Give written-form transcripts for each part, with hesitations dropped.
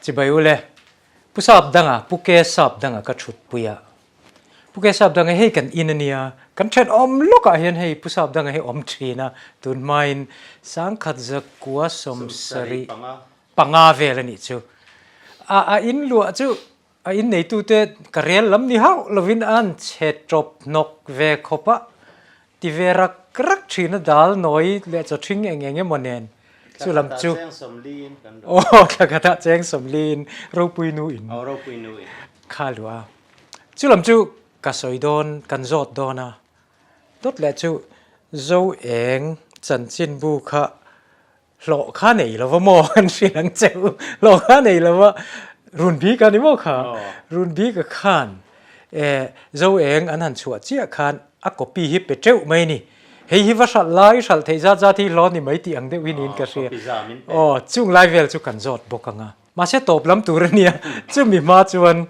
Chibai ule, Pu Sap danga, Pu Ke Sap danga ka thutpui a. Pu Ke Sap danga hei kan in a nia, kan thenawm lawkah hian hei Pu Sap danga hi awm thin a, tun hmain sangkhat zakua sawmsarih panga vel a nih chu. A a in luah chu a in neitute ka rel lam ni hauh lovin an chhe tawp hnawk ve khawp a, Ti ve rak rak thin a dal nawi leh chaw thing eng eng emaw nen chu lam chu aw thla khatah cheng sawmliin ropui nu in kha luah a chu lam chu ka sawi dawn kan zawt dawn a dawt leh chu zo eng chanchinbu kha Hlawh kha nei lo va maw kan hrilh ang che u, hlawh kha nei lo va run bik a ni maw kha? Run bik a khan eh zo eng an han chhuah chiah khan a copy hi pe teuh mai a ni. Hei hi va hralh lai hralh theih zat zat hi hlawh ni mai tih ang deuh hi niin ka hria. Aw chung lai vel chu kan zawt bawk ang a. Mahse tawp lam tur a nia, chumi hma chuan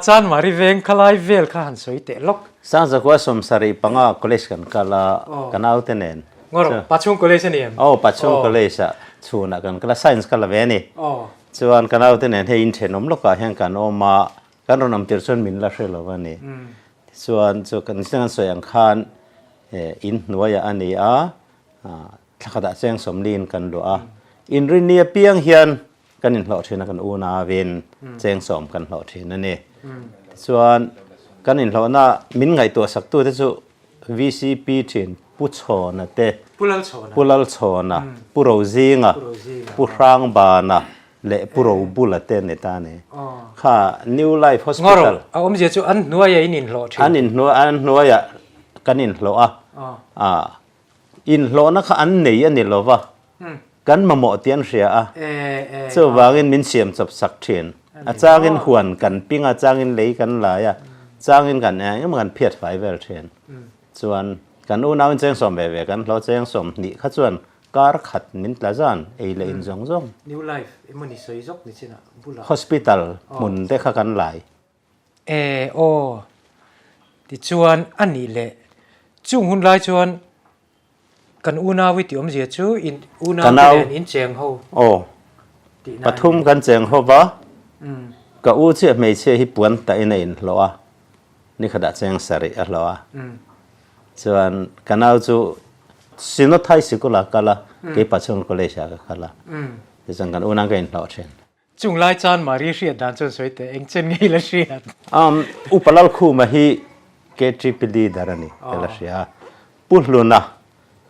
Chanmari veng khalai vel kha han sawi teh lawk. Sangzakua 75 college kan kal a, ka naute nen. Ngawr, Pachhung College a ni em? Aw, Pachhung College ah chhunah kan kal a, Science ka la ve a ni. Chuan ka naute nen hei inthenawm lawkah hian kan awm a, kan rawn awm tir chuan min la hre lo a ni. Tichuan chu kan sawi ang khan in hnuaiah a ni a, Thla khatah cheng sawmliin kan luah a, inrinni apiang hian kan inhlawh thin a, kan unauin cheng sawm kan hlawh thin a ni. Tichuan, kan inhlawhna min ngaihtuah saktute chu VCP thin Pu Chhawna te, Pu Lalchhawna, Pu Rozinga, Pu Hrangbana leh Pu Robula te an ni ta a ni. Kha New Life Hospital. Ngawr, a awmzia chu an hnuaiah in inhlawh thin. An hnuaiah kan inhlawh a, Inhlawhna kha an nei a ni lo va, kan mamawh tih an hria a, chuvangin min siam chawp sak thin. A changin huan kan ping a, changin lei kan lai a, changin kan eng emaw kan phiat fai vel thin. Chuan kan unauin cheng sawm ve ve kan hlawh cheng 20 kha chuan kar khat min tla zan ei leh in zawng zawng. New Life emawni sawi zawk ni chinah bulah. Hospital hmun te kha kan lai. E aw, tichuan a nih leh chung hun lai chuan kan unau i tih awmzia chu in unau te nen in cheng ho aw tihna a ni. Pathum kan cheng ho va, ka u chiah hmeichhia hi puan tah in a inhlawh a, nikhatah cheng sarih a hlawh a, chuan ka nau chu Synod High Sikul ah kal a, kei Pachhung College ah ka kal a, tichuan kan unau ka inhlawh thin. Chung lai chuan Mari hriat dan chuan sawi teh, eng chen ngei la hriat? Upa Lalkhuma hi KTP leader a ni, ka la hria. Pu Hluna,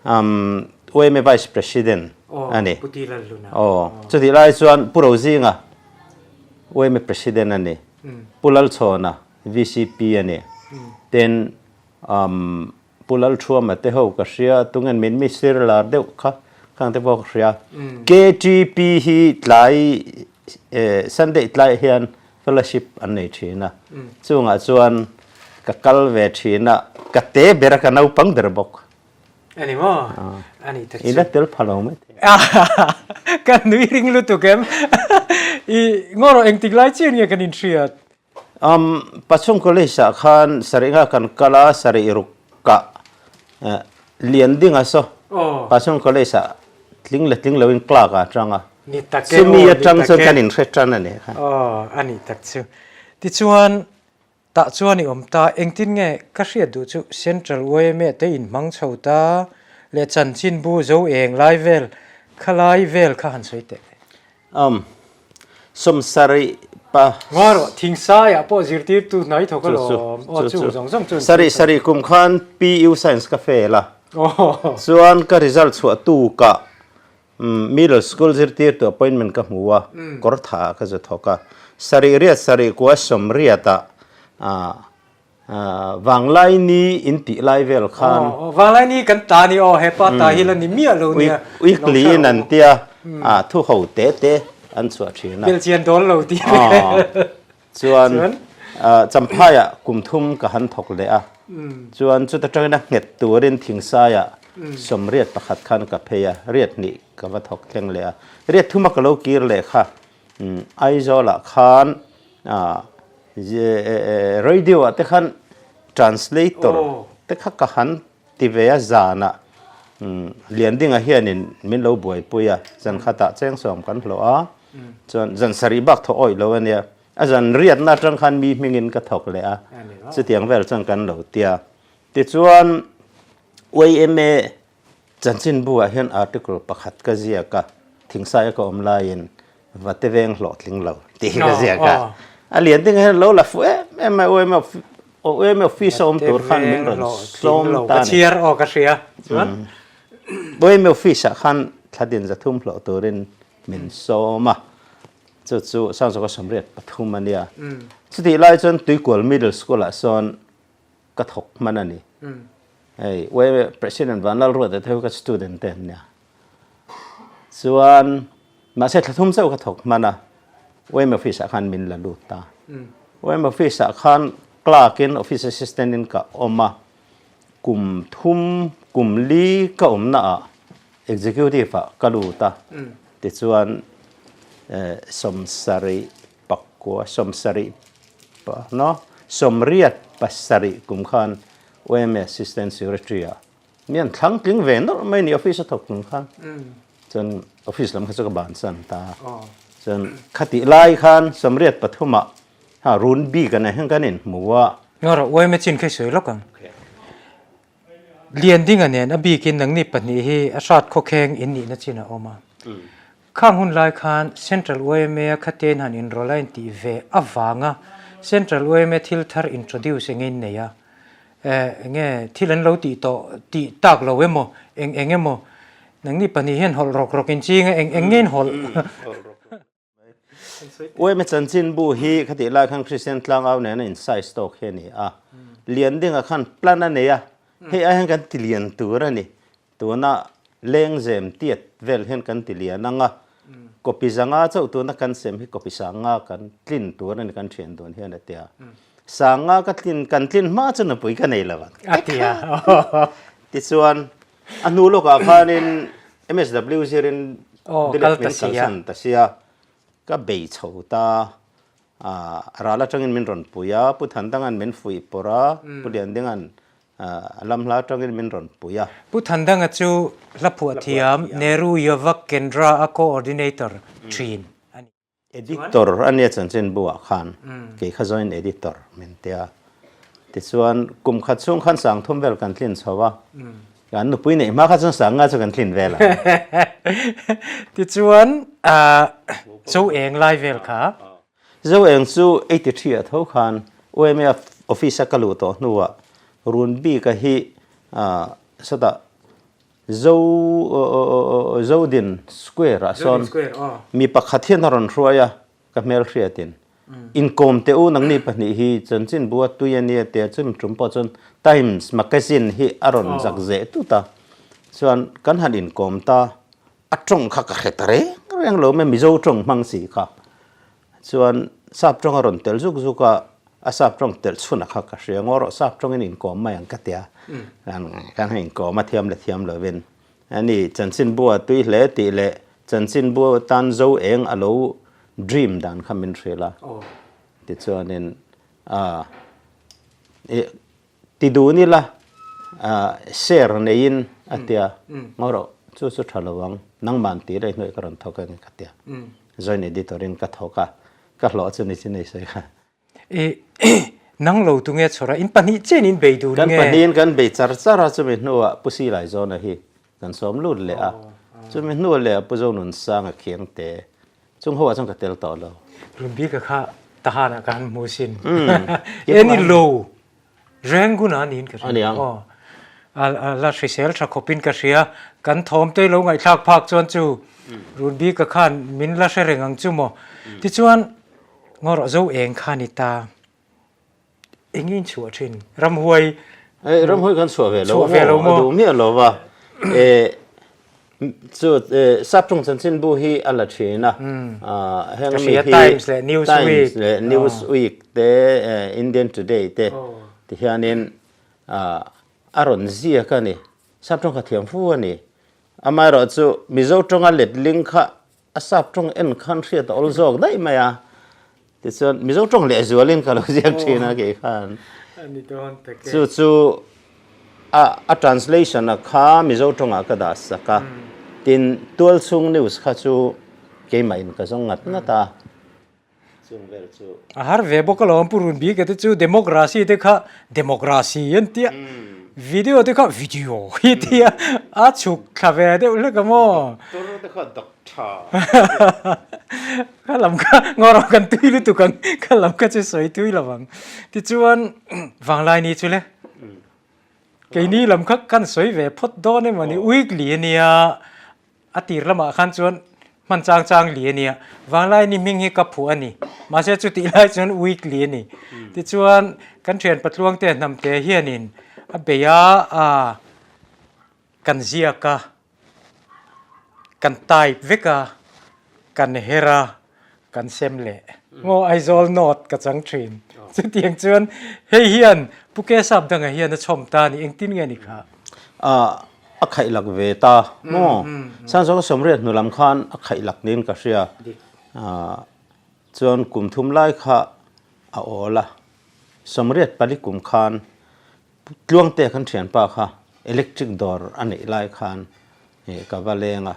yma Vice President a ni. Pu Ti Lalhluna. Aw, chutih lai chuan Pu Rozinga, yma President a ni. Pu Lalchhawna, VCP a ni. Tin, Pu Lalthuama te ho ka hria, tungen min mi sir lar deuh kha khang te pawh ka hria. KTP hi tlai Sunday tlai hian fellowship an nei thin a, chungah chuan ka kal ve thin a, ka te ber a, ka naupang ber bawk. Ani maw? Ani tak chu. I la tel pha lo mai thei. Ka nui ring lutuk em? I ngaw rawh engtik lai chian nge kan inhriat? Um, Pachhung College ah khan sarih nga kan kal a, sarih ruk kah lian ding a saw. Pachhung College ah tling leh tling loin clerk ah atang a. Ni tak e, Chumi atang chuan kan inhre tan a ni kha. Aw, a ni tak chu. Tichuan, tah chuan i awm ta, engtin nge ka hriat duh chu Central yma te inhmang chho ta leh chanchinbu zo eng lai vel khalai vel kha han sawi teh. Um, 70 pa. Ngaw rawh, thingsaiah pawh zirtirtu hnai thawk alawm. Aw, chung zawng zawng chu. Sarih sarih kum khan PU Science ka fail a. Chuan ka result chhuah tu ka middle school zirtirtu appointment ka hmu a, kawr tha ka zu thawk a. Sarih riat sarih kua 80 ah Vanglai ni in tih lai vel khan. Aw, Vanglai ni kan ta ni aw, hepa ta hi la ni miah lo nia. Weekly in an tia, thu ho te te an chhuah thin a. Belchian dawn lo tih vel. Chuan Champhaiah kum thum ka han thawk leh a, chuan chuta tangin a nghet turin Thingsaiah 81 khan ka phei a, riat hnih ka va thawk thleng leh a. Riat thuma ka lo kir leh kha Aizawlah khan Radio ah te khan translator te kha ka han ti ve a zanah Liandinga hianin min lo buaipui a, zan khatah cheng sawm kan hlawh a. Chuan zan sarih bak thawh awih lo a nia. A zan riatna atang khan mi hmingin ka thawk leh a, chutiang vel chuan kan lo tia. Tichuan YMA chanchinbu ah hian article pakhat ka ziak a, thingsaia ka awm laiin vate veng hlawhtling lo tih hi ka ziak a. A lian ding hian lo la fuh em em mai YMA YMA office a awm tur khan min rawn sawm ta a ni. Ka chhiar aw ka hria chuan. YMA office ah khan thla din zathum hlawh turin min sawm a. Chu chu Sangzawka 83 a nia. Chutih lai chuan Tuikual Middle School ah sawn ka thawk hman a ni. Hei YMA President Vanlalruata te ho ka student te an nia. Chuan mahse thla thum chauh ka thawk hman a, YMA office ah khan min la lut ta. YMA office ah khan clerk in office assistant in ka awm a, kum thum kum li ka awmna ah Executive ah ka lut a, tichuan 70 pakua, 70 pa no, 87 kum khan YMA Assistant Secretary ah mi an thlang tling ve nawlh mai ni office a thawk tum khan. Chuan office lam kha chu ka bansan ta. Chuan khatih lai khan 83 ah ha run bik a nei hian kan inhmu a. Ngarawh YMA chin kha i sawi lawk ang. Lian dinga nen a bikin nangni pahnih hi a hrat khawkheng in nihna chin a awm a. Khang hun lai khan Central YMA a khatein han inrawlh a intih ve avanga Central YMA thil thar introduce eng in nei a, eh enge thil an lo tih tawh tih tak lo emaw eng eng emaw nangni pahnih hian hawlh rawk rawk in ching a eng eng nge in hawlh. Uaime chanchinbu hi khatih lai khan Kristian tlangau nena in size tawk hi a ni a. Lian dingah khan plan a nei a, hei ai hian kan ti lian tur a ni. Tuna lengzem tiat vel hian kan ti lian ang a, copy zanga chauh tuna kan sem hi copy sanga kan tlin tur a ni kan thian dun hian a ti a. Sanga ka tlin kan tlin hma chu nupui ka nei lo ang. A ti a. Tichuan A hnu lawkah khanin MSW zirin Dilip min kalsan ta sia, ka bei chho ta. Ral atangin min rawn pui a, Pu Thandanga'n min fuih pawrh a, Pu Liandinga'n lam hla atangin min rawn pui a. Pu Thandanga chu hla phuah thiam Nehru Yuvak Kendra a coordinator thin a ni. Editor a nia chanchin buah khan kei kha zawin editor min tia. Tichuan kum khat chhung khan sangthum vel kan tlin chho a, kan nupui neih hma kha chuan sanga chu kan tlin vel ang. Tichuan Zo eng lai vel kha. Zo eng chu 83 ah tho khan UMA office a ka luh tawh hnuah run bika hi sawtah Zo Zodin Square ah sawn mi pakhat hian a rawn hruai a, ka hmel hriatin. Inkawm teh u nangni pahnih hi chanchinbu a tui a nia tia chumi tum pawh chuan Times Magazine hi a rawn zak zeh tut a. Chuan kan han inkawm ta, a tawng kha ka hre ta reng reng lo mai Mizo tawng hmang si kha. Chuan sap tawng a rawn tel zuk zuk a, a sap tawng telh chhun a kha ka hria ngaw rawh, sap tawngin inkawm mai ang ka ti a, kan han inkawm a thiam leh thiam lovin. Ani chanchinbu a tui hle tih leh chanchinbu tan zo eng a lo dream dan kha min hrilh a, tichuanin a Ti dun ila, share neiin a tia, ngaw rawh, chu chu tha lo ang, nangman tih leh hnuai ka rawn thawk ang ka tia. Joint editor in ka thawk a, ka hlawh chu ni chin ei sawi kha. I nang lo tu nge chhawr a, in pahnih chian in bei dun nge? Kan pahnihin kan bei char char a, chumi hnuah Pu Silaizawna hi kan sawm lut leh a, chumi hnuah leh a Pu Zonunsanga khiang te Chung ho ah chuan ka tel tawh lo. Run bik a kha tahan ah ka han hmu sin. Eni lo Rangoon ah niin ka hria. Ani ang. A la hrisel tha khawp in ka hria. Kan thawm te lo ngaihthlak phak chuan chu run bik a khan min la hre reng ang chu maw. Tichuan ngawrh zo eng kha ni ta. Eng in chhuah thin? Ramhuai. Ei, ramhuai kan chhuah ve lo maw? A duh miah lo va. E, chu Saptawng chanchinbu hi a la thin a. Heng mi hi Times leh Newsweek. Times leh Newsweek te, Indian Today te ti hianin a rawn ziak a ni. Saptawng kha thiam fu a ni. Amaherawhchu Mizo tawnga letling kha A sap tawng en khan hriat a awl zawk daih mai a, tichuan Mizo tawng lehzualin ka lo ziak thin a kei khan. Chu chu a a translation a kha Mizo tawngah ka dah sak a, tin Tualchhung news kha chu keimah in ka zawng ngat ngat a, chung vel chu. A har ve bawk alawm Pu Runbika te chu democracy te kha democracy an tia, video te kha video hi tia a chhuk thla ve deuh hlek a maw. Doctor te kha doctor. Kha lam kha ngawrh kan tui lutuk ang, kha lam kha chu sawi tui lo ang. Tichuan vanglai ni chu le. Keini lam kha kan sawi ve phawt dawn emaw ni weekly ania a tir lamah khan chuan hman chang chang li ania vanglai ni hming hi ka phuh a ni mahse chutih lai chuan weekly a ni tichuan kan thian patluang te hnam te hianin a bei a ah kan ziak a Kan type vek a, kan her a, kan sem leh. Maw Aizawl North ka chang thin. Chutiang chuan hei hian Pu Kesap danga hian a chhawm ta a ni, engtin nge ni kha? A khaih lak ve ta maw? Sanzawng Sawmriat hnu lam khan a khaih lak niin ka hria. Chuan kum thum lai kha a awl a, 84 kum khan Tluangte kan thianpa kha electric dawr a neih lai khan ka va leng a,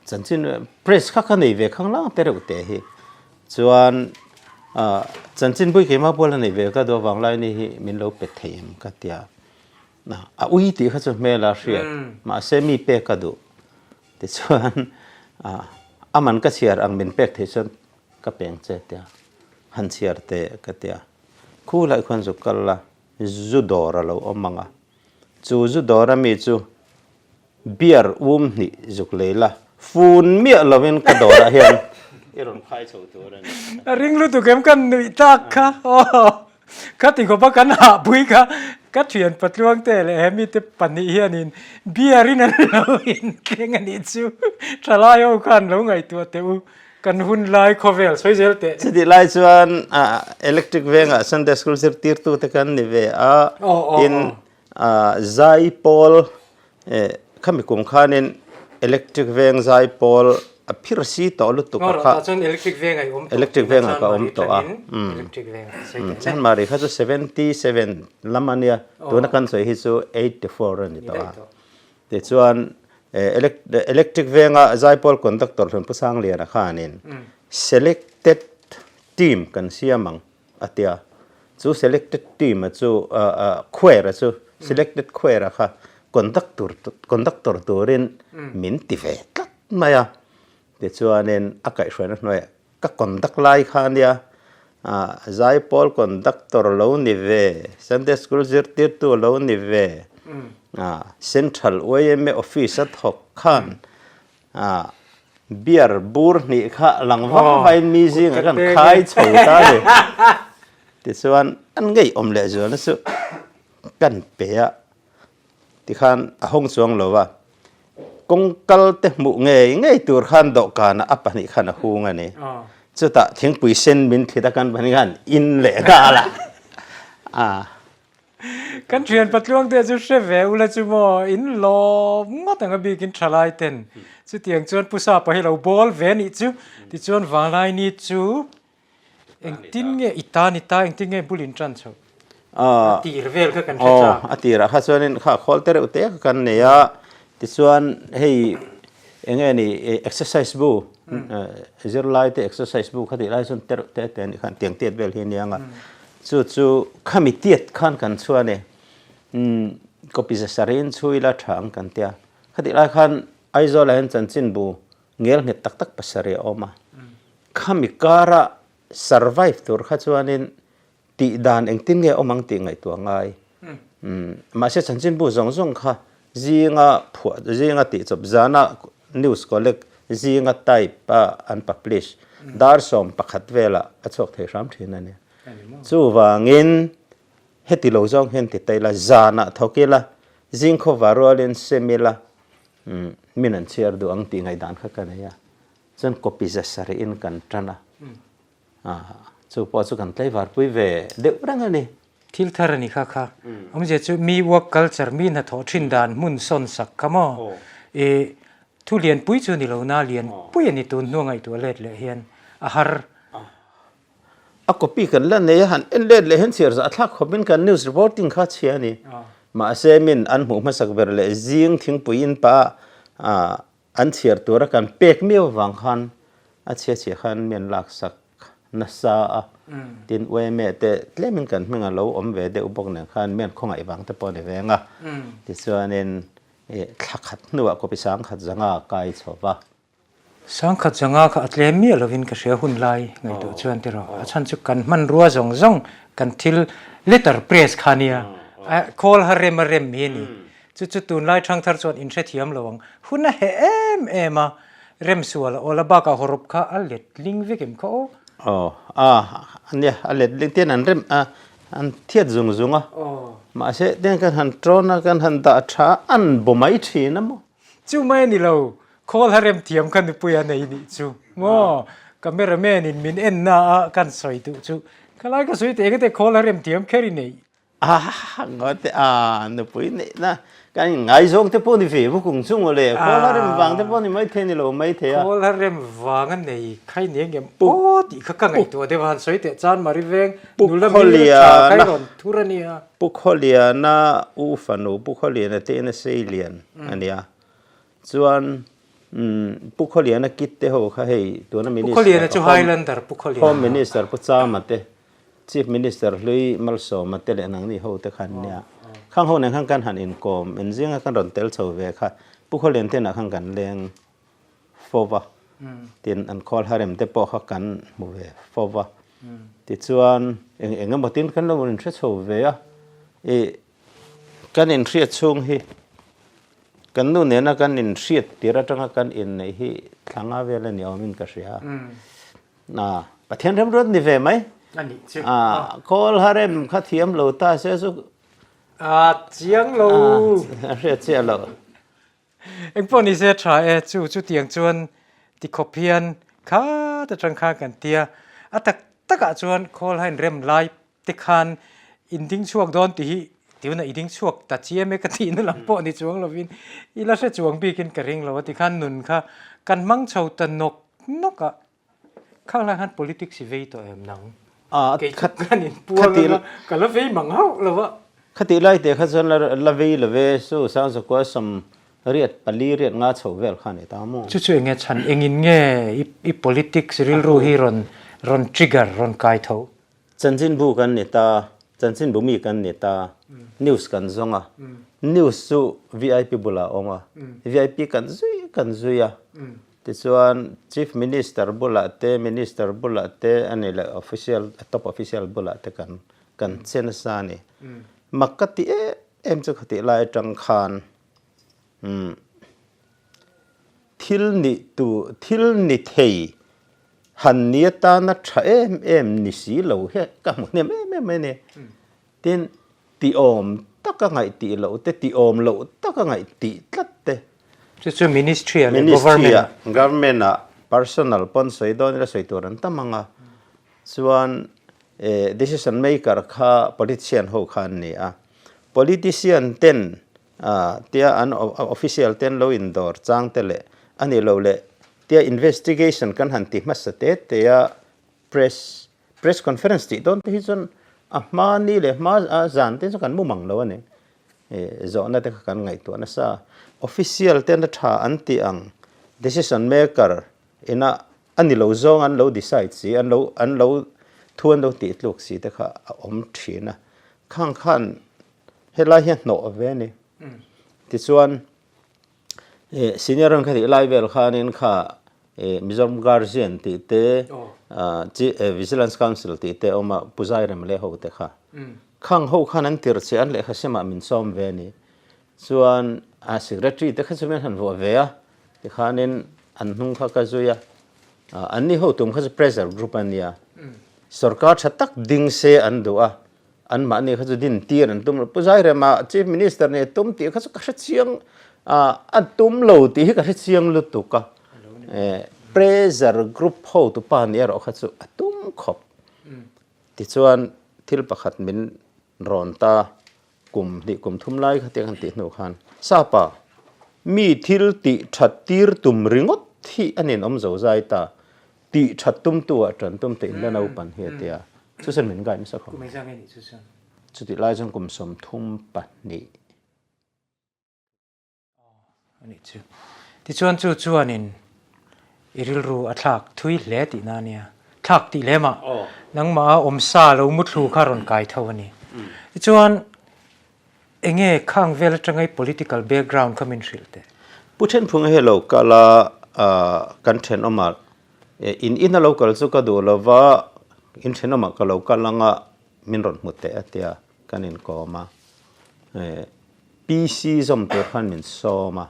chanchin press kha ka nei ve khang lang te reuh teh hi chuan chanchin bui keimah bual a neih ve ka duh avang lai ni hi min lo pe thei em ka tia, a ui tih kha chu hmel a hriat mahse mi pek ka duh tichuan a man ka chhiar ang min pek theih chuan ka peng che tia han chhiar teh ka tia. Khu lai khuan zu kal la, zu dawr a lo awm ang a. Chu zu dawr a mi chu beer um hnih zuk lei la, fun miah lovin ka dawrah hian i rawn khai chho tur a ni. A ring lutuk em kan nuih tak kha aw ka ti khawp a kan hahpui kha ka thian patluang te leh he mite pahnih hianin beer in an lo inthleng a nih chu thalai ho khan lo ngaihtuah teh u. Kan hun lai khawvel sawi zel teh. Chutih lai chuan electric vengah Sunday school zirtirtu te kan ni ve a, tin zaipawl khami kum khanin electric veng zaipawl a phir si tawh lutuk a kha. Electric vengah i awm tawh. Electric vengah ka awm tawh a. Chanmari kha chu 77 lam a nia, tuna kan sawi hi chu 84 a ni tawh a. Tichuan, Electric venga Zaipawl Conductor hlun Pu Sangliana khanin Selected Team kan siam ang a ti a. Chu Selected Team a chu Choir a chu Selected Choir a kha Conductor Conductor turin min ti ve tlat mai a. Tichuanin a kaihhruaina hnuaiah Ka conduct lai kha ania, Zaipawl conductor lo ni ve, Sunday School zirtirtu lo ni ve, Central yma office a thawk khan beer bur hnih kha lang vak vain mi zingah khan khai chho ta a ni. Tichuan an ngeiawm leh zualna chu kan pe a. Tikhan a hawng chuang lo a, kawng kal te hmuh ngei ngei tur khan dawhkanah a pahnih khan a hung a ni. Chutah thingpui sen min thlit a kan pahnih khan in leh nghal a. A. Kan thian patluang te chu hre ve ula chu maw, in lawm ngawt ang a bikin thalai ten. Chutiang chuan Pu Sapa hi lo bawl ve nih chu. Tichuan Vanglaini chu Engtin nge i ta ni ta, engtin nge bul in tan chhoh? A tir vel kha kan hre chak. A tirah kha chuanin kha khawl te reuh te kha kan nei a, tichuan hei eng nge ni exercise bu, zirlai te exercise bu kha tih lai chuan te reuh te te anih khan tiang tiat vel hi a nia ang a, chu chu khami tiat khan kan chhuah a ni. Copy za sarih in chhui ila tha ang kan tia, khatih lai khan Aizawlah hian chanchinbu Ngel nghet tak tak pasarih a awm a. Khami kara survive tur kha chuanin tih dan engtin nge awm ang tih ngaihtuah ngai. Mahse chanchinbu zawng zawng kha zinga phuah zinga tih chawp zana news collect zinga type a an publish dar 11 velah a chhuak thei hram thin a ni. Chuvangin heti lo zawng hian ti ta ila zanah thawk ila zing khawva rualin sem ila Umm, min an chhiar duh ang tih ngaihdan kha ka nei a, chuan copy za sarihin kan tan a, ah, chu pawh chu kan tlaivarpui ve deuh reng a ni. Thil thar a ni kha kha. Awmzia chu mi work culture, mi hnathawh thin dan hmun sawn sak kha maw? I thu lianpui chu ni lo na, lianpui a ni tun hnu a ngaihtuah let leh hian a har. A copy kan la nei a, han en let leh hian chhiar zah thlak khawpin kan news reporting kha chhia a ni. Mahse min an hmuh hmasak ber leh zing thingpui in pa an chhiar tura kan pek miau avang khan. A chhia chhia khan mi an laksak nasa a, tin uaime te tlemin kan hming a lo awm ve deuh bawk nen khan mi an khawngaih vang te pawh a ni veng a. Tichuanin thla khat hnuah kawpi sangkhat zanga kai chho va. Sangkhat zanga kha a tlem miah lovin ka hria hun lai ngaihtuah chuan tiraw a chhan chu kan hmanrua zawng zawng kan thil letter press kha nia khawl ha rem a rem hi a ni. Chu chu tunlai thangthar chuan in hrethiam lo ang. Hun a heh em em a, remsual a awl a bakah hawrawp kha a let ling vek em kha aw. Aw, a nia, a let ling ten an rem a, an thiat zung zung a. Mahse ten kan han tawn a, kan han dah tha a, an bo mai thin a maw? Chu mai a ni lo, khawl ha rem thiam kha nupui a nei nih chu maw? Camera man in min en na a kan sawi duh chu, khalai ka sawi teh engate khawl ha rem thiam kher i neih? A ngaw te a nupui neihna kan in ngaizawng te pawh ni ve bawk ang chu mawle khawl a rem vang te pawh ni mai thei ni lo mai thei a. Khawl a rem vang a nei khai ni engem aw tih kha ka ngaihtuah deuh a han sawi teh chuan Mari veng nula hmel tha khai rawn thur a nia. Pu Khawliana u fanu Pu Khawliana te in a sei lian a nia chuan Pu Khawliana kit te ho kha hei tuna Minister Pu Khawliana chu Highlander Pu Khawliana Home Minister Pu Chama te Chief Minister hlui Malsawma te leh nangni ho te khan nia. Khang ho nen khan kan han inkawm, in zinga kan rawn tel chho ve kha Pu Khawlian te inah khan kan leng fo va, tin an khawl harem te pawh kha kan hmu ve fo va. Tichuan eng eng emaw tin kan lo inhre chho ve a, ih kan inhriat chhung hi kan nu nena kan inhriat tir atanga kan inneih hi thla nga vel a ni awmin ka hria. A, Pathian remruat ni ve mai. A nih chu. A, khawl harem kha thiam lo ta se chu. A, chiang lo. A, a hriat chiah lo. Engpawh ni se tha e, chu chutiang chuan tikhawp hian khat atang khan kan tia. A tak takah chuan khawl hain rem lai te khan in ding chhuak dawn tih hi tuna i ding chhuak ta chiam e ka tihna lam pawh ni chuang lovin i la hre chuang bikin ka ring lo a tikhan nun kha kan hmang chho ta nawk nawk a khang lai khan politics i vei tawh em nang kei chu kan in puang anga ka la vei mang hauh lo a. Khatih lai te kha chuan la vei lo ve su Sangzakua sawm riat pali riat nga chho vel kha a ni ta maw? Chu chu enge chhan engin nge i politics rilru hi rawn rawn trigger rawn kai tho? Chanchinbu kan ni ta, chanchinbu mi kan ni ta, news kan zawng a, news chu vip bulah a awm a, vip kan zui kan zui a, tichuan Chief Minister bulah te, Minister bulah te a ni leh official, top official bulah te kan kan che nasa a ni. Mak ka ti em em chu khatih lai atang khan umm thil ni tu, thil ni thei Han ni atana tha em em ni si lo hi ka hmu hnem em em mai a ni. Tin, tiawm taka ngaih tih loh te, tiawm loh taka ngaih tih tlat te. Chu chu Ministry ah leh Government. Ministry ah, Government ah personal pawn sawi dawn ila sawi tur an tam ang a. Chuan decision maker kha politician ho kha an ni a. Politician ten tia an official ten lo indawr chang te leh a nih loh leh Tia investigation kan han ti hmasa te te a, press press conference tih dawn te hi chuan a hma ni leh hma a zan te chu kan mu mang lo a ni. Zawhna te kha kan ngaihtuah nasa a, official ten a tha an tih ang decision maker ina a ni lo zawng an lo decide si, an lo an lo thu an lo tih tluk si te kha a awm thin a, khang khan helai hi a hnawh ve a ni. Tichuan Senior an kha tih lai vel khanin kha Mizoram Guardian tih te Vigilance Council tih te awm a Pu Zairem leh ho te kha. Khang ho khan an tir che an lehkha semah min sawm ve a ni. Chuan a secretary te kha chu min han vuah ve a tikhanin an hnung kha ka zui a. Anni ho tum kha chu pressure group a nia. Sorkar tha tak ding se an duh a. Anmahni kha chu din tir an tum lo. Pu Zairema Chief Minister nih a tum tih kha chu ka hre chiang a tum lo tih hi ka hre chiang lutuk a. Pressure group hotu pa nih erawh kha chu a tum khawp. Tichuan thil pakhat min rawn ta kum hnih kum thum lai kha tiang han tih hnu khan Sapa mi thil tih that tir tum ringawt hi a ninawm zo zai ta. Tih that tum tu ah tan tum te in la naupan hi a ti a, chu chuan min guide nasa khawp mai. Chutih lai chuan kum 32. A nih chu. Tichuan chu chuanin I rilru a thlak thui hle tihna a nia. Thlak tih lemah nangmah a awmsa lo muthlu kha rawn kai tho a ni. Tichuan enge khang vel atanga i political background kha min hrilh teh? Pu Thenphunga hi lo kal a, kan thenawmah in ina lo kal chu ka duh lova, in thenawmah ka lo kal anga min rawn hmu teh a tia kan inkawm a. PC zawm tur khan min sawm a,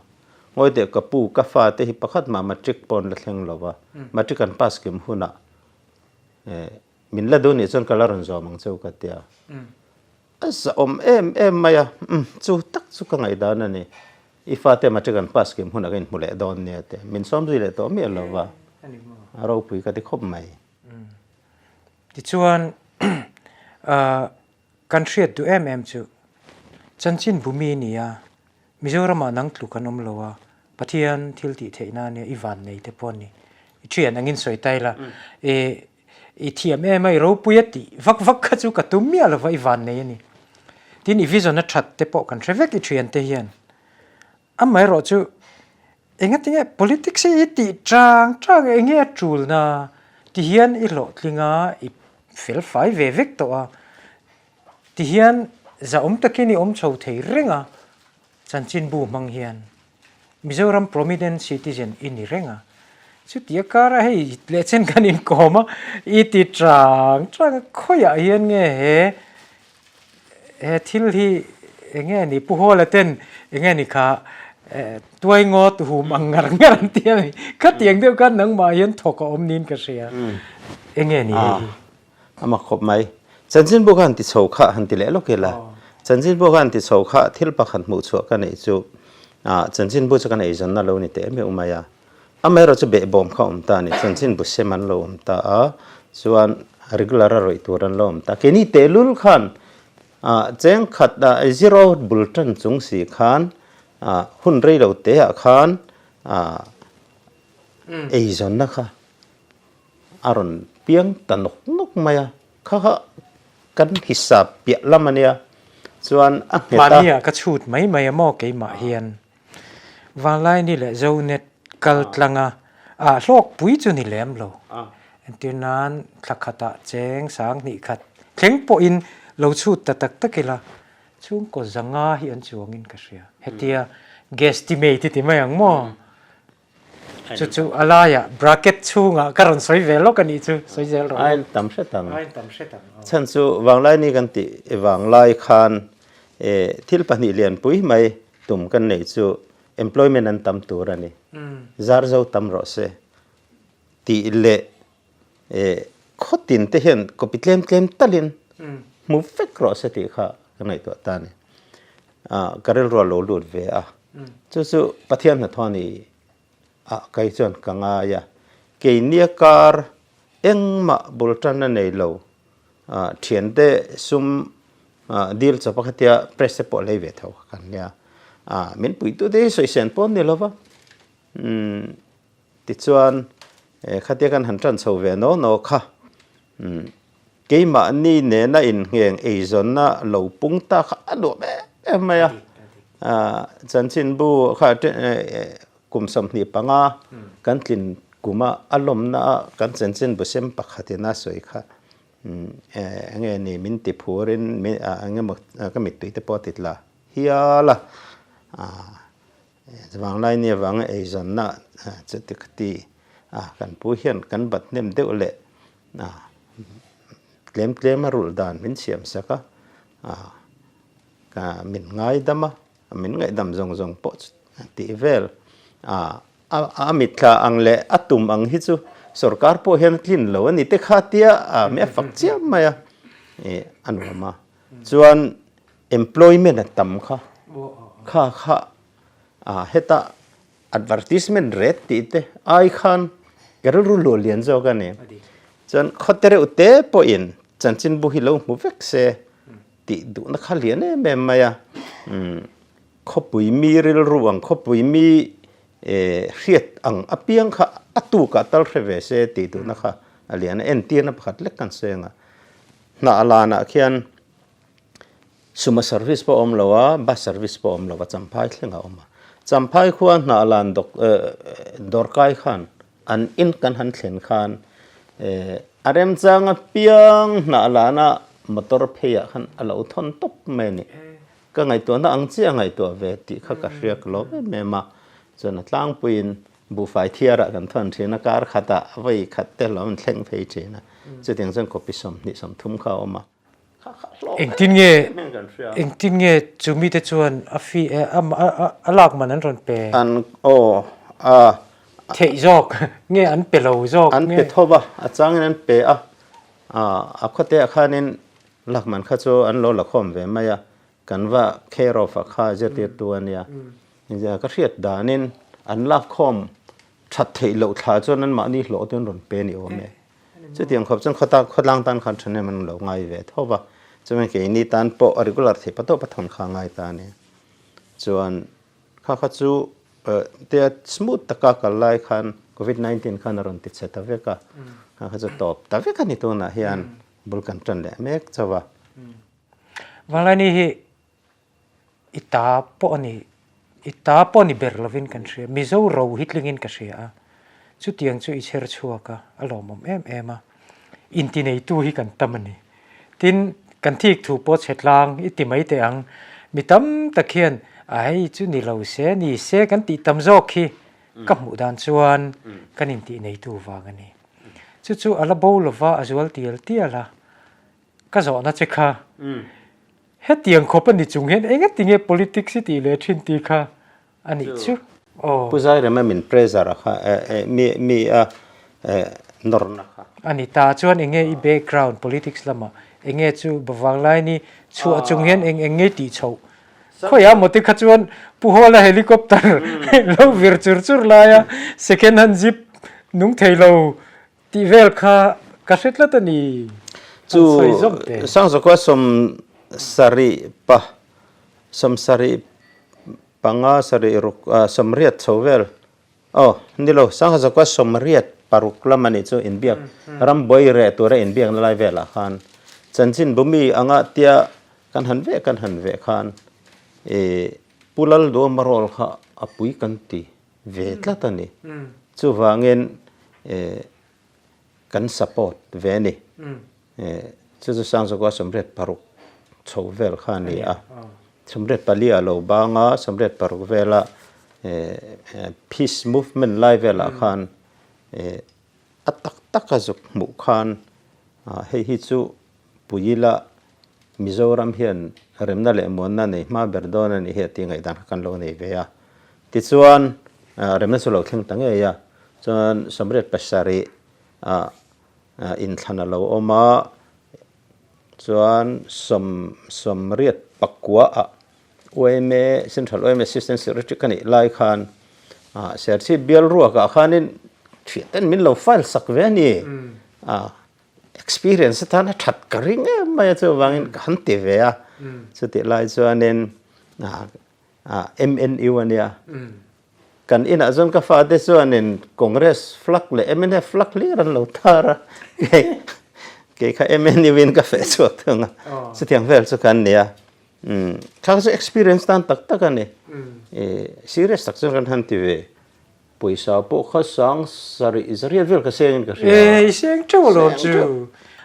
Ngawi teh ka pu, ka fate hi pakhat mah matric pawh an la thleng lo va, matric an pass kim hunah min la duh nih chuan ka la rawn zawm ang cheu ka ti a. A zahawm em em mai a, umm chu tak chu ka ngaihdan a ni, i fate matric an pass kim hunah ka inhmu leh dawn nia te, min sawm zui leh tawh miah lo va, a ropui ka ti khawp mai. Tichuan Kan hriat duh em em chu chanchin bumi ni a, Mizoramah nang tluk an awm lo a, Pathian thil tih theih na ania i van nei te pawh a ni. I thian angin sawi ta ila, i i thiam em a, i ropui a tih vak vak kha chu ka tum miah lova i van nei a ni. Tin i vision a that te pawh kan hre vek i thian te hian. Amaherawh chu engatinge politics hi i tih chang chang enge a tulna ti hian i hlawhtling a, i felfai ve vek tawh a, ti hian zahawm takin i awm chho thei reng a, chanchinbu hmang hian Mizoram prominent citizen i ni reng a, chutia kara hei lehchen kan inkawm a, i ti chang chang a, khawiah hian nge he He thil hi enge ni Pu Hawla ten enge ni kha tuai ngawt hum ang ngar ngar an ti a ni. Khatiang deuh khan nangmah hian thawk a awm niin ka hria. Enge ni hei hi? A mak khawp mai. Chanchinbu kha han ti chho kha han ti leh lawk ila. Chanchinbu kha han ti chho kha thil pakhat hmuh chhuah ka neih chu chanchinbu chu kan eizawnna lo ni teh meuh mai a. Amaherawh chu behbawm kha a awm ta a ni, chanchinbu sem an lo awm ta a, chuan regular a rawih tur an lo awm ta. Keini tehlul khan cheng khat zero bul tan chung si khan hun rei lo te ah khan eizawnna kha a rawn piang ta nawk nawk mai a, kha kha kan hisap piah lam a nia, chuan a nghet a. Mahni ah ka chhut mai mai a maw keimah hian. Vanlaini leh Zonet kal tlanga ah hlawk pui chu ni lem lo. Entir nan thla khatah cheng sang hnih khat thleng pawhin lo chhut ta tak tak ila chhungkaw zanga hi an chuangin ka hria. Hetia guesstimate i ti mai ang maw? Chu chu a laiah bracket chhungah ka rawn sawi ve lawk a nih chu, sawi zel rawh. Ain tam hret ang. Ain tam hret ang. Chhan chu Vanglaini kan tih vanglai khan thil pahnih lianpui mai tum kan neih chu employment an tam tur a ni. Zar zo tam rawh se tih leh khaw tin te hian copy tlem tlem talin hmu vek rawh se tih kha ka ngaihtuah ta a ni. Ka rilru a lo lut ve a. Chu chu Pathian hnathawh a ni a kai chuan ka ngai a. Keini a kar engmah bul tan a nei lo. Thiante sum dil chawp a khatia press te pawh lei ve tho kha kan nia. Min puitute hi sawisel pawh an ni lo va. Tichuan khatia kan han tan chho ve naw naw kha keimahni nena inngeng eizawnna lo pung ta kha a nuam em em mai a. Chanchinbu kha kum 25 kan tlin kuma a lawmna a kan chanchinbu sem pakhatin a sawi kha enge ni min ti phurin engemaw ka mittui te pawh a ti tla hial a. Vanglai ni avanga eizawnna chuti khati a kan pu hian kan bat hnem deuh leh tlem tlem a rulh dan min siam sak a, ka min ngaidam a, min ngaihdam zawng zawng pawh chu tih vel a mitthla ang leh a tum ang hi chu sorkar pawh hian a tlin lo a ni te kha tia mi a fak chiam mai a, a nuam a. Chuan employment a tam kha, kha kha heta advertisement ret tih te ai khan ka rilru luah lian zawk a ni. Chuan khawte reuh te pawhin chanchinbu hi lo hmu vek se tih duhna kha lian em em mai a. Khawpui mi rilru ang, khawpui mi hriat ang apiang kha a tukah tal hre ve se tih duhna kha a lian a, entirna pakhat lek kan sawi ang a. Hnah lanah khian Suma service pawh a awm lo a, bus service pawh a awm lo a, Champhai thleng a awm a. Champhai khua hnah lan dawrkai khan. An in kan han thlen khan a remchang apiang hnah lana motor pheiah khan a lo thawn tawp mai a ni. Ka ngaihtuahna ang chiah a ngaihtuah ve tih kha ka hria ka lawm em em a. Chuan a tlangpuiin buhfai thiarah kan thawn thin a, kar khatah vawi khat te lo an thleng phei thin a. Chutiang chuan copy 20 30 kha a awm a. Engtin nge engtin nge chu mite chuan a fee a lak man an rawn pe? An aw a. Theih zawk nge an pe lo zawk nge? An pe tho va, a changin an pe a, a khawte ah khanin lak man kha chu an lo la khawm ve mai a, kan va care of a kha zirtirtu a nia. Ka hriat danin an lak khawm that theih loh thla chuan anmahni hlawh te an rawn pe ni awm e. Chutiang khawp chuan khawta khawtlang tan khan thahnem an lo ngai ve tho va, chuan keini tan pawh a regular theih pa tawp a thawn kha a ngai ta a ni. Chuan kha kha chu tia smooth taka kal lai khan covid 19 khan a rawn ti chhe ta vek a, kha kha chu tawp ta vek a ni tunah hian bul kan tan leh mek chauh a. Vanglai hi I ta pawh a ni, i ta pawh a ni ber lovin kan hria, Mizo ro hi tlingin ka hria a, chutiang chu i chher chhuak a, a lawmawm em em a, intineitu hi kan tam a ni. Tin, kan thik thu pawh chhe tlang i ti mai teh ang, mi tam tak hian a hei chu ni lo se, ni se kan tih tam zawk hi ka hmuh dan chuan kan intihneitu vang a ni. Chu chu a la bo lova a zual tial tial a, Ka zawhna che kha hetiang khawp a ni chung hian engati nge politics i tih leh thin tih kha a nih chu aw. Pu Zairema min pressure a kha mi mi a nawrna kha. A ni ta chuan enge i background politics lamah enge chu Bavanglai ni chhuah chung hian eng eng nge tih chhoh khawiah maw te kha chuan Pu Hawla helicopter lo vir chur chur laia second hand jeep nung thei lo Tih vel kha ka hre tlat a ni. Chu Sangzawkua 70 pa, 75 sarih ruk, 80 chho vel, aw ni lo, Sangzawkua 86 lam a nih chu inbiak, rambuai reh tura inbiakna lai velah khan chanchin bumi anga tia kan han veh kan han veh khan ih Pu Lalduama role kha a pui kan ti. ve tlat a ni. Chuvangin kan support ve a ni. Chu chu Sangzawka 86 chho vel kha a ni a. 84 a lo bang a, 86 vela peace movement lai velah khan a tak taka zuk hmuh khan hei hi chu Puila, Mizoram hian remna leh muanna nei hma ber dawn a nih hi a tih ngaihdan kha kan lo nei ve a. Tichuan, remna chu lo thleng ta ngei a, chuan 87 ah inthlan a lo awm a, chuan 89 ah yma, Central yma Assistant Secretary ka nih lai khan Serchhip bial ruakah khanin thianten min lo file sak ve a ni. Experience atan a that ka ring em mai a, chuvangin ka han ti ve a. Chutih lai chuanin MNU a nia. Kan inah chuan ka fate chuanin Congress flag leh MNF flag hlir an lo tar a. Kei kha MNU in ka feh chhuak thung a. Chutiang vel chu kan ni a. Kha chu experience tan tak tak a ni. Serious tak chuan kan han ti ve. Pawisa pawh kha sang sarih zariat vel ka seng in ka hria. E, i seng teuh alawm chu.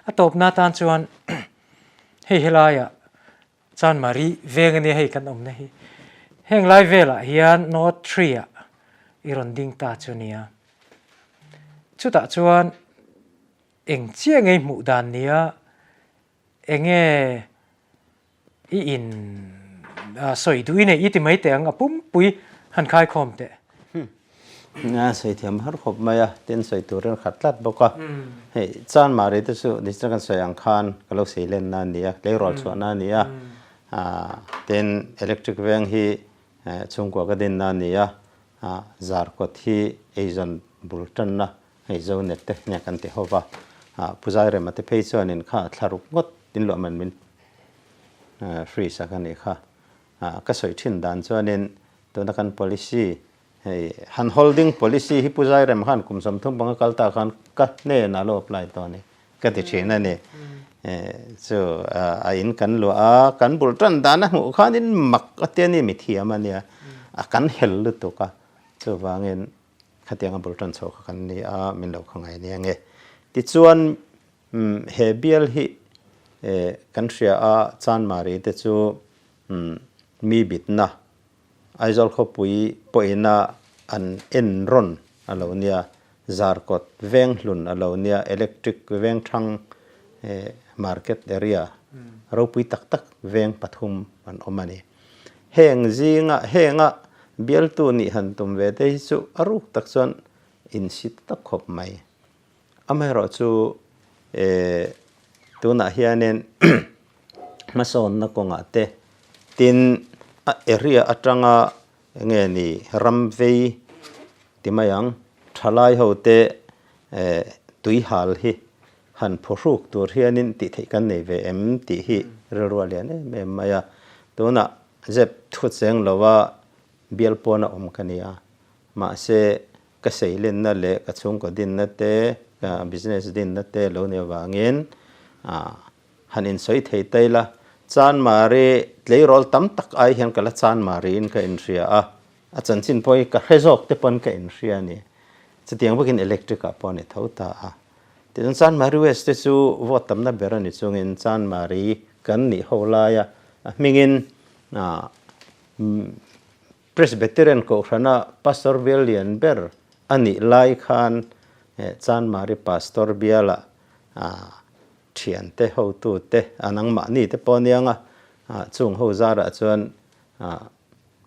A tawpna atan chuan hei helaiah Chanmari veng ania hei kan awmna hi. Heng lai velah hian North Tree ah i rawn ding ta chu nia. Chutah chuan eng chiah ngei hmuh dan nia enge I in sawi duh i nei i ti mai teh ang a pumpui han khai khawm teh. A sawi thiam har khawp mai a, tin sawi turin khat tlat bawk a. Hei Chanmari te chu district kan sawi ang khan ka lo sei lenna a ni a, tleirawl chhuahna a ni a. Tin electric veng hi chhungkua ka dinna a ni a, Zarkawt hi eizawn bul tanna hei Zonet te nia kan ti ho va. Pu Zairema te phei chuanin kha thlaruk ngawt in luah man min free sak a nih kha. Ka sawi thin dan chuanin tuna kan policy hei han holding policy hi Pu Zairema khan kum 35 kal ta khan ka hnenah lo apply tawh a ni ka ti thin a ni. Chu a in kan luah a, kan bul tan dan a hmuh khanin mak a tia ni mithiam a nia, a kan hel lutuk a, chuvangin. Khatianga bul tan chho kha kan ni a, min lo kha ngai nia nge. Tichuan he bial hi kan hria a, Chanmari te chu mi bitna Aizawl khawpui pawhina an en rawn a lo nia, Zarkawt Venghlun a lo nia, Electric Vengthlang Market area ropui tak tak veng pathum an awm a ni. Heng zinga henga bialtu nih han tum ve te hi chu a ruk tak chuan insit tak khawp mai. Amaherawh chu tunah hianin hmasawnna kawngah te tin a area atanga enge ni ram vei ti mai ang thalai ho te tuihal hi han phuhruk tur hianin tih theih kan nei ve em tih hi rilru a lian em em mai a. Tunah zep thu cheng lova bial pawn a awm ka ni a, mahse ka seilenna leh ka chhungkaw dinna te, ka business dinna te lo ni avangin han insawi thei ta ila, Chanmari tleirawl tam tak ai hian ka la Chanmariin ka inhria a, a chanchin pawh hi ka hre zawk te pawn ka inhria a ni. Chutiang bawkin electric ah pawh a ni tho ta a. Tichuan Chanmari West te chu vote tamna ber a ni chungin Chanmari kan nih ho laia a hmingin Presbyterian Kohhrana Pastor bial lian ber a nih lai khan Chanmari Pastor biala thiante hotute a nangmahni te pawh aniang a, chung ho zarah chuan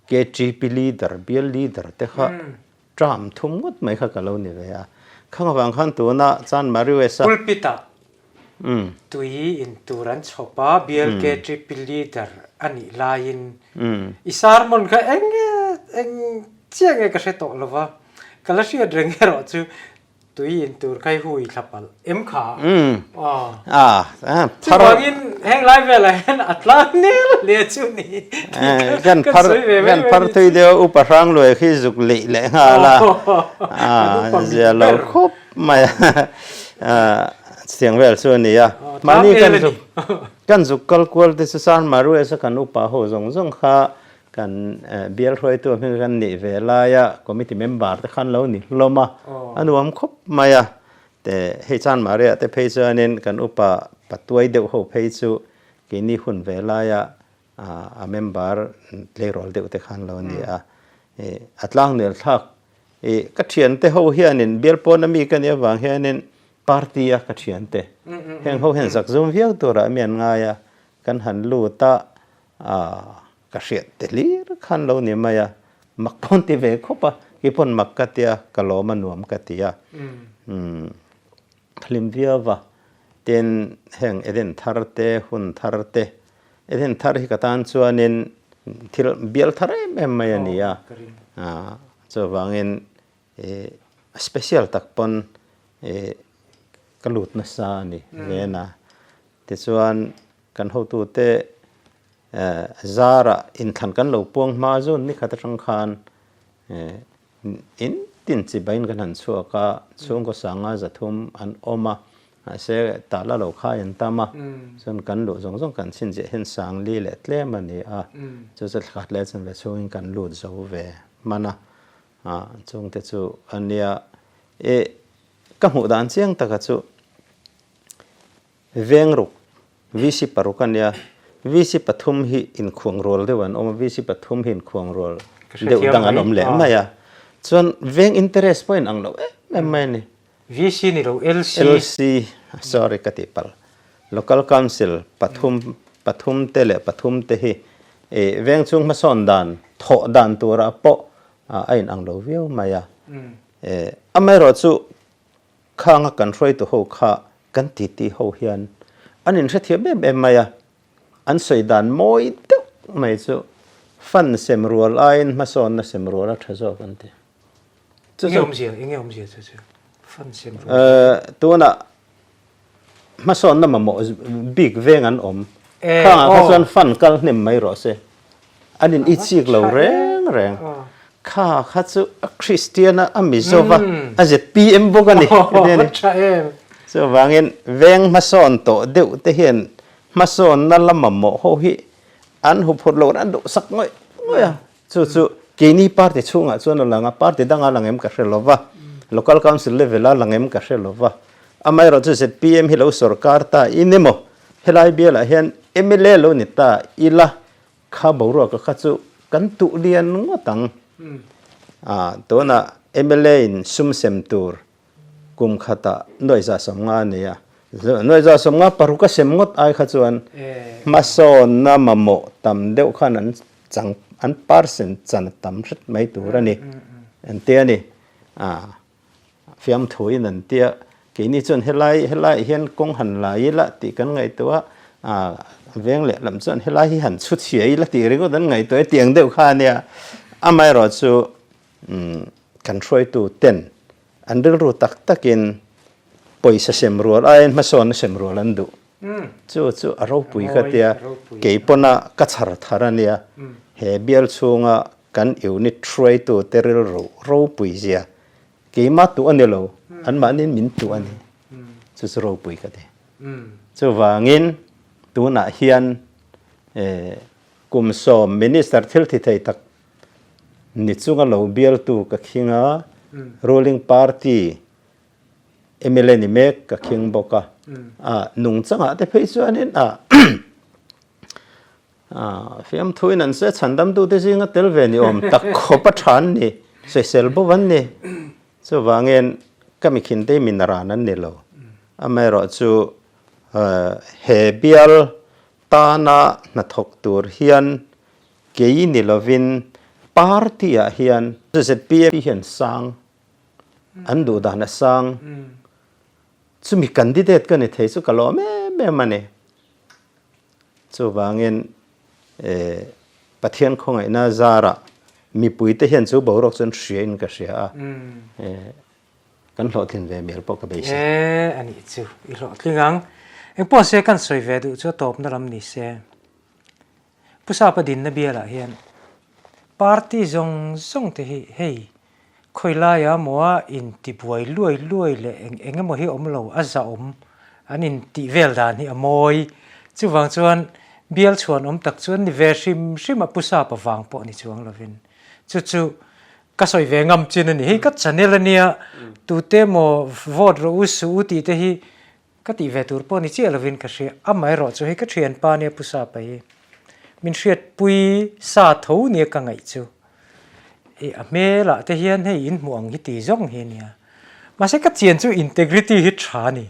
KTP leader, bial leader te kha term thum ngawt mai kha ka lo ni ve a. Khang avang khan tuna Chanmari West a. Pulpit-ah tui in tur an chhawp a, bial KTP leader a nih laiin i sermon kha eng nge eng chiah nge ka hre tawh lo va, ka la hriat reng erawh chu Tui in tur kai hui thla palh em kha? Ah. Chuvangin heng lai velah hian a tlang nel hle chu ni. Kan phar kan phar thui deuh upa hrang luai khi zuk leh leh nghal a. Ah zia lo khawp mai a. Chutiang vel chu a ni a. Mahni kan zuk kan zuk kal kual te chu Sanmarues a kan upa ho zawng zawng kha Kan bial hruaitu hming kan nih ve laia committee member te khan lo ni hlawm a, a nuam khawp mai a. Te hei Chanmariah te phei chuanin kan upa patuai deuh ho phei chu keini hun ve laia a member tleirawl deuh te khan lo ni a. A tlangnel thlak ka thiante ho hianin bial pawna mi ka nih avang hianin party a ka thiante heng ho hian zakzum viau turah mi an ngai a, kan han lut a. Aaa ka hriat te hlir khan lo ni mai a, mak pawn ti ve khawp a, kei pawn mak ka tia, ka lawm a nuam ka ti a, umm ka hlim viau va, tin heng Eden thar te, hun thar te, Eden thar hi ka tan chuanin thil bial thar em em mai a ni a, aaa chuvangin ih special tak pawn ih ka lut nasa a ni vena, tichuan Kan hotute zarah inthlan kan lo puang hma zun ni khat atang khan in tin chibain kan han chhuak a, chhungkaw sanga zathum an awm a, mahse tala lo khai an tam a, chuan kan luh zawng zawng kan chhinchhiah hian sangli leh tlem a ni a, chu chu thla khat leh chanve chhungin kan lut zo ve hman a, chungte chu a nia. Ka hmuh dan chiang taka chu Veng ruk, VC paruk a nia, VC pathum hi inkhuang rual deuh an awm a, VC pathum hi inkhuang rual deuh dang an awm leh mai a. Chuan veng interest pawh inang lo em em mai a ni. VC ni lo LC. LC, sorry ka tih palh. Local Council pathum, pathum te leh pathum te hi veng chhung hmasawn dan, thawh dan turah pawh a inang lo viau mai a. Amaherawhchu Khanga kan hruaitu ho kha kan titi ho hian an inhrethiam em em mai a, an sawi dan mawi deuh mai chu fan sem rual aiin hmasawnna sem rual a tha zawk an ti. Enge awmzia, enge awmzia chu chu fan sem rual. Tunah hmasawnna mamawh bik veng an awm. Khangah kha chuan fan kal hnem mai rawh se. An in itsik lo reng reng. Kha kha chu a Kristian a, a Mizo va, a ZPM bawk a ni. Chuvangin veng hmasawn tawh deuh te hian hmasawnna la mamawh ho hi an huphurh loh an duhsak ngawih ngawih a. Chu chu. Keini party chhungah chuan a lang a, party danga lang em ka hre lo va, local council level a lang em ka hre lo va. Amaherawhchu zpm hi lo sorkar ta in emaw, helai bialah hian mla lo ni ta ila kha boruaka kha chu kan tuh lian ngawt ang. Tunah mla in sum sem tur kum khatah nuaih 150 a ni a, nuaih 150 paruk a sem ngawt ai kha chuan hmasawnna mamawh tam deuh khan an chang an percent chan a tam hret mai tur a ni an ti a ni. Fiamthuin an ti a, keini chuan helai helaiah hian kawng han la ila tih kan ngaihtuah a, veng leh lam chuan helai hi han chhu chhia ila tih ringawt an ngaihtuah e tiang deuh kha a nia. Amaherawhchu Kan hruaitu ten an rilru tak takin pawisa sem rual aiin hmasawnna sem rual an duh. Chu chu a ropui ka tia, kei pawna ka chhar thar a nia. He bial chhunga kan unit hruaitu te rilru ropui zia keima tuh a ni lo, anmahniin min tuh a ni. Chu chu ropui ka ti. Chuvangin tunah hian kum sawm minister thil thi thei tak Ni chunga lo bialtu ka khing a, ruling party mla ni mek ka khing bawk a, a nungchangah te phei chuanin a fiamthuin an se chhandamtute zinga tel ve ni awm tak khawp a tha an ni, sawisel bawk an ni. Chuvangin ka mikhinte hi min ran an ni lo. Amaherawhchu he bial tana hnathawk tur hian Kei ni lovin party ah hian zpm hian sang an duh dan a sang chumi candidate ka ni thei chu ka lawm em em a ni. Chuvangin Pathian khawngaihna zarah mipui te hian chu boruak chu an hria in ka hria a, kan hlawhtlin ve mial pawh ka beisei. E a nih chu i hlawhtling ang. Engpawh se kan sawi ve duh chu a tawpna lam ni se. Pu Sapa dinna bialah hian party zawng zawng te hi hei khawi laia maw a intibuai luai luai leh eng eng emaw hi awm lo a zahawm an intih vel dan hi a mawi. Chuvang chuan bial chhuan awm tak chuan ni ve hrim hrim a Pu Sapa vang pawh ni chuang lovin chu chu ka sawi ve ngam chin a ni. Hei ka channel a nia tute emaw vote rawh u suh u tih te hi Ka tih ve tur pawh ni chiah lovin ka hria, amaherawh chu hei ka thianpa nia Pu Sapa hi min hriatpui sa tho nia ka ngaih chu i a hmelah te hian hei in hmuh ang hi ti zawng hi ania. Mahse ka chian chu integrity hi tha a ni.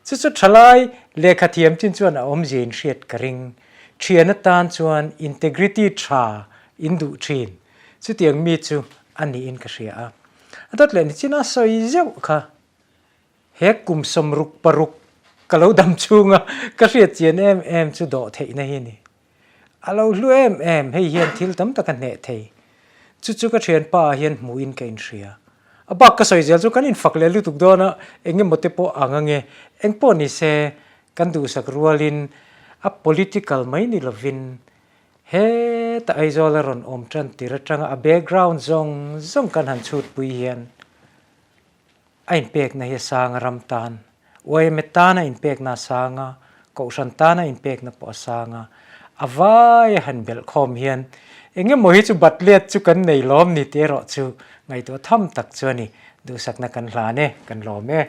Chu chu thalai lehkha thiam chin chuan a awmzia in hriat ka ring. Thian atan chuan integrity tha in duh thin. Chutiang mi chu a niin ka hria a. A dawt leh nichin a sawi zeuh kha. He kum 66 ka lo dam chhunga ka hriat chian em em chu dawh theihna hi a ni. A lo hlu em em, hei hian thil tam tak a hneh thei. Chu chu ka thianpa ah hian hmuhin ka inhria. A bak ka sawi zel chu kan infak leh lutuk dawn a, eng emaw te pawh ang ange. Eng pawh ni se, kan duhsak rualin a political mai ni lovin heta Aizawl a rawn awm tan tir atanga a background zawng zawng kan han chhutpui hian A inpekna hi a sang a ram tan, yma tan a inpekna a sang a, Kohhran tan a inpekna pawh a sang a, a vai a han belh khawm hian eng emaw hi chu bat let chu kan nei lawm ni tih erawh chu ngaihtuah tham tak chu a ni. Duhsakna kan hlan e, kan lawm e.